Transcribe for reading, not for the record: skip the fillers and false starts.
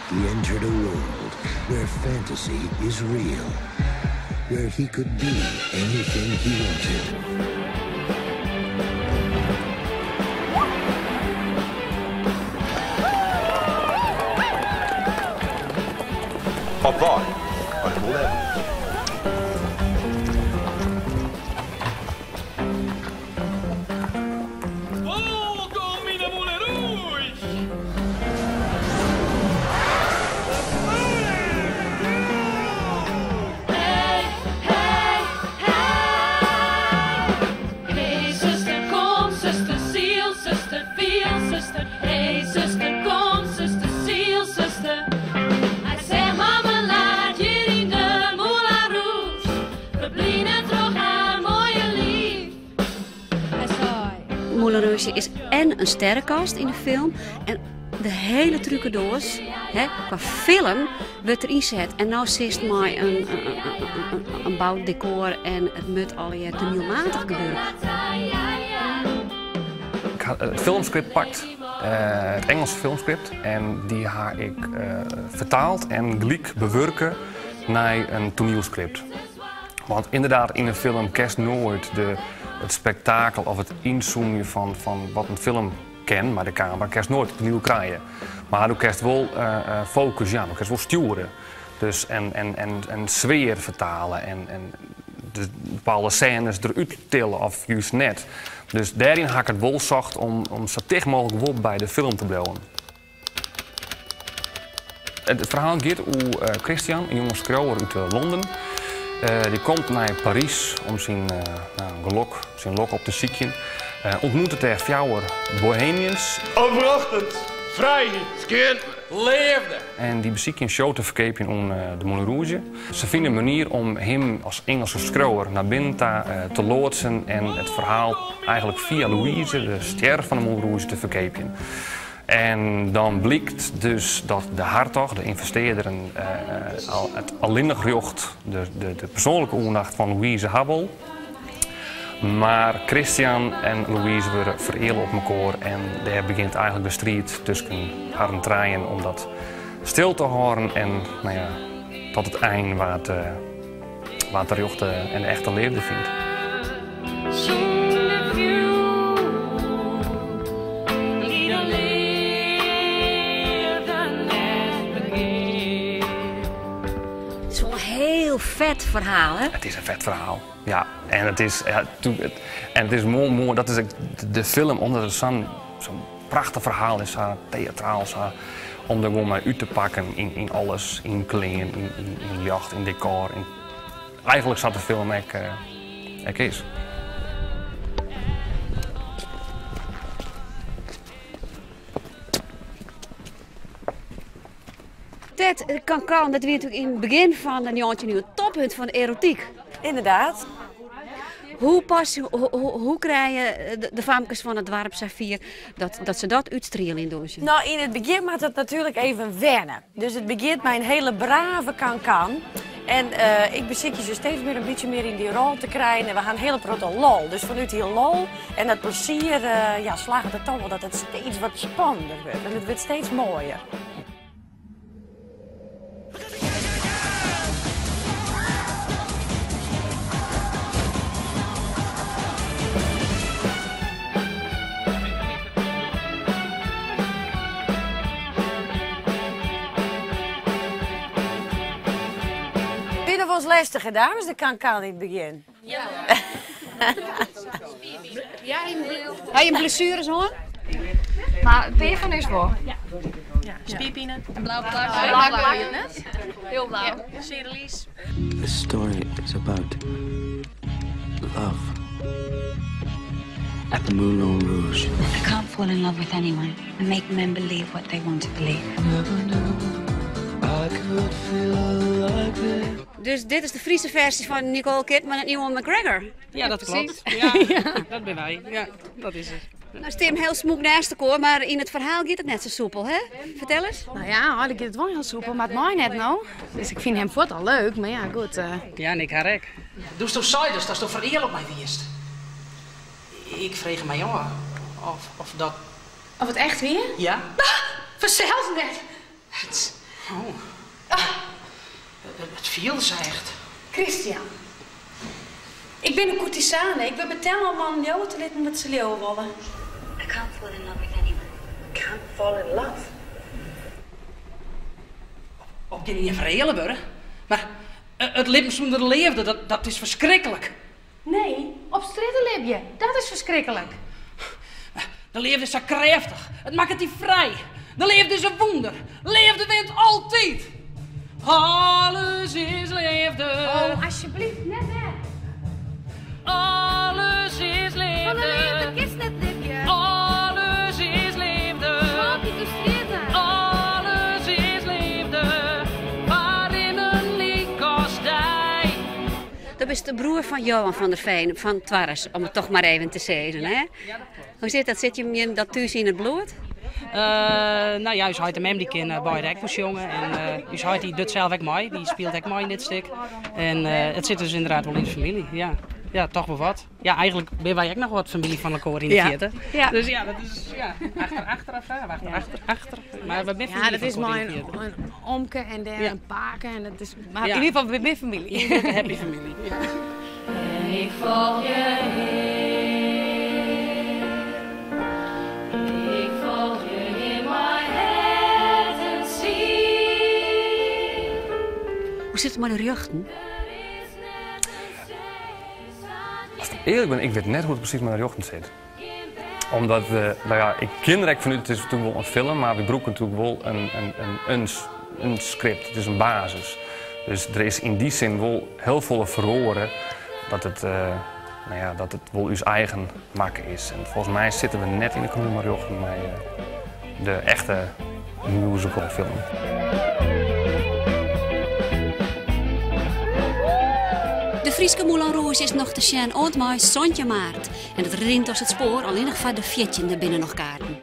He entered a world where fantasy is real, where he could be anything he wanted. Op wei, nei de Moulin Rouge. Wolkom yn de Moulin Rouge! Hey, hey, hey. Hey suster, kom, suster, siel, suster, fiel, suster. Hey suster, kom, suster, siel, suster. Hy sei, mama laat hjir yn de Moulin Rouge. Ferbline troch har moaie liif. Hy sei. Moulin Rouge is en in sterrenkast yn de film en de hiele trukendoas, hè, kwa film wurdt der ynset. En no sitst mei in boud dekor en it moat allegear toanielmatich gebeure. Ik ha it filmskript pakt, it Ingelske filmskript, en dy ha ik fertaald en gelyk bewurke nei in toanielskript. Want ynderdaad, yn in film kinst noait it spektakel of it ynzoomjen fan wat in film kin mei de kamera, kinst noait op toaniel krije. Mar do kinst wol fokus jaan, do kinst wol stjoere. Dus en sfear fertale en de bepaalde sênes derút tille of júst net. Dus dêryn ha ik it wol socht om sa ticht mooglik wol by de film te bliuwen. It ferhaal giet oer Christian, in jonge skriuwer út Londen. Dy komt nei Parys om syn gelok, syn lok op te sykjen. Ûntmoetet dêr fjouwer bohemians. Oprjochtens, frijheid, skjintme, leafde. En dy besykje in show te ferkeapjen oan de Moulin Rouge. Se fine in manier om him as Ingelske skriuwer nei binnen ta te loadsen en it ferhaal eigentlik fia Louise, de stjer fan de Moulin Rouge, te ferkeapjen. En dan blykt dus dat de hartoch, de ynvestearder, it allinnich rjocht, de persoanlike oandacht fan Louise ha wol. Mar Christian en Louise wurde fereale op mekoar en dêr begjint eigentlik de striid tusken harren trijen om dat stil te hâlden en nou ja, tot it ein wa't wa't de rjochte en de echte leafde fynt. Sûnder fjoer, giet de leafde net begear. It is wol in hiel fet ferhaal, hè? It is in fet ferhaal, ja. En it is, ja, en it is moai, moai, dat is ek de film, omdat it sa'n sa'n prachtich ferhaal is, sa teatraal, sa om der gewoan mei út te pakken yn alles, yn klean, yn ljocht, yn dekor. Yn, eigentlik sa't de film ek, ek is. Tet, Cancan, dat wie natuerlik yn it begjin fan de njoggentjinde iuw it toppunt fan de erotyk. Ynderdaad. Hoe pas, hoe krije de famkes fan it doarp safier dat se dat útstriele yn dûnsjen? No, yn it begjin moat it natuerlik even wenne. Dus it begjint mei in hiele brave Cancan. En ik besykje se steeds mear in bytsje mear yn dy rol te krijen. En we ha in hiele protte lol. Dus fanút dy lol en dat plezier, ja, slagget it toch wol dat it steeds wat spannender wurdt. En it wurdt steeds moaier. Binne wolris lêstige dames, de Cancan yn it begjin? Ja. Ha je blessueres hân? Mar in pear fan ús wol. Spierpine. En blau plak. Blau plak. Hiel blau. Seare lies. This story is about love at the Moulin Rouge. I can't fall in love with anyone and make men believe what they want to believe. Never knew I could feel like this. Dus dit is de Fryske ferzje fan Nicole Kidman en Ewan McGregor. Ja, dat kloppet. Ja, dat binne wy. Ja, dat is it. No stean hiel smûk neist elkoar, mar yn it ferhaal giet it net sa soepel, hè? Fertel ris. No ja, eigentlik giet it wol hiel soepel, mar it mei net no. Dus ik fyn him fuort al leuk, mar ja, goed. Ja, en ik har ek. Doe'tsto seidest datsto fereale op my wiest. Ik frege my ôf of dat. Of it echt wie? Ja. Fansels net. Oh. It fielde sa echt. Christian. Ik bin in courtisane. Ik wurd betelle om mannen leauwe te litten wat se leauwe wolle. I can't fall in love with anyone. Can't fall in love? Op gjin ien fereale wurde. Mar it libben sûnder leafde, dat is ferskriklik. Nee, op strjitte libje, dat is ferskriklik. De leafde is sa krêftich, it makket dy frij. De leafde is in wûnder, leafde wint altyd. Alles is leafde. Oh, alsjeblieft, net wer. Alles is leafde. Sûnder leafde kinst net libje. Alles is leafde. Swalkje oer strjitte. Alles is leafde. Foar immen lykas dy. Do bist de broer fan Johan van der Veen fan Twarres, om it toch mar even te sizzen, hè? Hoe sit dat? Sit jim dat thús yn it bloed? No ja, ús heit en mem dy kinne beide ek wol sjonge. En ús heit dy docht sels ek mei, dy spilet ek mei yn dit stik. En it sit dus ynderdaad wol yn de famylje, ja. Ja, toch wol wat. Ja, eigenlik binne wy ek noch wat famylje fan elkoar yn de fierte. Dus ja, dat is ja, achter, achter of achter, achter, achter. Mar we binne Ja, famylje dat is fan elkoar mei yn de fierte. in omke en dêr in pake en dat is, mar Ja. yn ieder gefal, we binne famylje. Ien grutte happy famylje. Ja. En ik folch je Hear. Ik folch je Hear mei hert en siel. Hoe sit it mei de rjochten? As ik earlik bin, ik wit net hoe't it presys mei de rjochten sit. Omdat, no ja, ik kin der ek fanút, it is natuerlik wol in film, mar wy brûke natuerlik wol in skript, it is in basis. Dus der is yn dy sin wol hiel folle feroare dat it, no ja, dat it wol ús eigen makke is. En folgens my sitte we net yn de knûm mei rjochten mei de echte musicalfilm. De Fryske Moulin Rouge is noch te sjen oant mei 17 maart. En it rint as it spoar, allinnich foar de fjirtjinde binne noch kaarten.